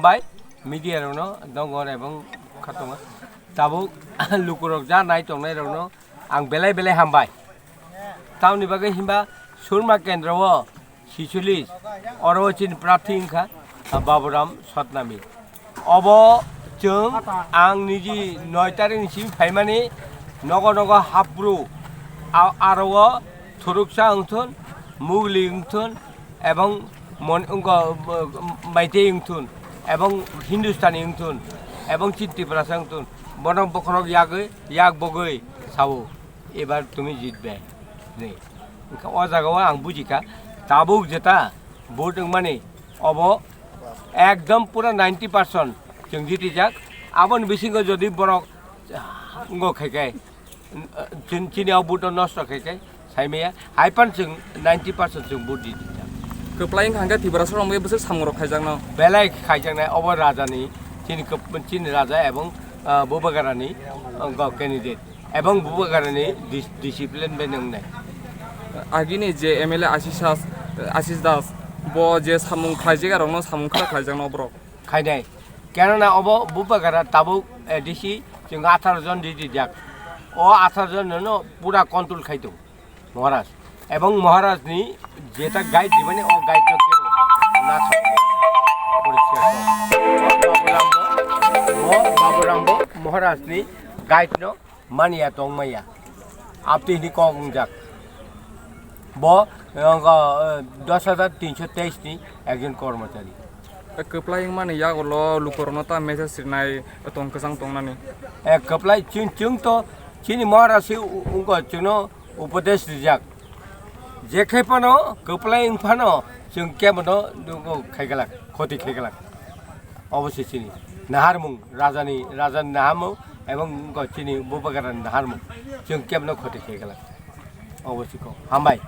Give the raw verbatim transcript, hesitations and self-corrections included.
Bai, media rokno dongor ebong khatoma. Tabuk lukurok ja nai tongnai rokno ang belai belai hambai. Tamni bagwi himba Surma Kendra o sichulis oro chini prarthi wngkha Baburam Satnami. Obo chwng ang niji noi tarik ni simi phaimani nogo nogo hapru a-, aro o thuruksa wngthun, mugli wngthun, ebong mon-, wngkha, uh, Maitei wngthun, ebong Hindustani wngthun, ebong chini Tiprasa wngthun, bono bokhorok yagwi, yak bogwi sao, "Ebar tumi jitbe," hinwi. Wngkha o jagao ang bujikha, tabuk jeta vote wngmani, obo ekdom pura ninety percent chwng jitijak, aboni bisingo jodi borok wngkha khai khai, Chin-, chini o vote no nosto khai khai, saimaya, hai pan chwng ninety percent chwng vote di di ta. Kwplai wngkha hwnkhe Tiprasa rok bwswk samung rok khaijakno. Belai khaijaknai, obo raja ni, chini kwp-, chini raja ebong, ah, Bubagra ni, ah, go candidate. Ebong Bubagra ni dis-, discipline bai nwngnai. Agini je M L A Ashish Das, Ashish Das, bo je samung khlaijak, arokno samung khlai khaijakno borok. Khainai. Kenana obo Bubagra tabuk A D C chwng atharo jon di di jak. O atharo jon no pura control khai tong Maharaj. Ebong Maharaj ni jeta guide dibani o guide no kebo na kha. Poriskar kho. O Baburam bo, o Baburam bo Maharaj ni guide no manya tongmaya. Abtwi hini kok wngjak. Bo, eh, wngkha, eh, dos hajar tinso teis ni ekjon kormochari. Eh, kwplai wngmani yagulo lukurokno ta message rinai tong kwchang tongnani. Eh, kwplai chwng, chwng to chini Maharaj se u-, wngkha chwngno upodesh rijak. Je khe phano kwplai wng phano chwng kebono dugo khaiglak, khoti khaiglak. Obo se chini naharmung, rajani, rajani naharmung, ebong wngkha chini Bubagrani naharmung. Chwng kebono khoti khaiglak. Obo se kok. Hambai.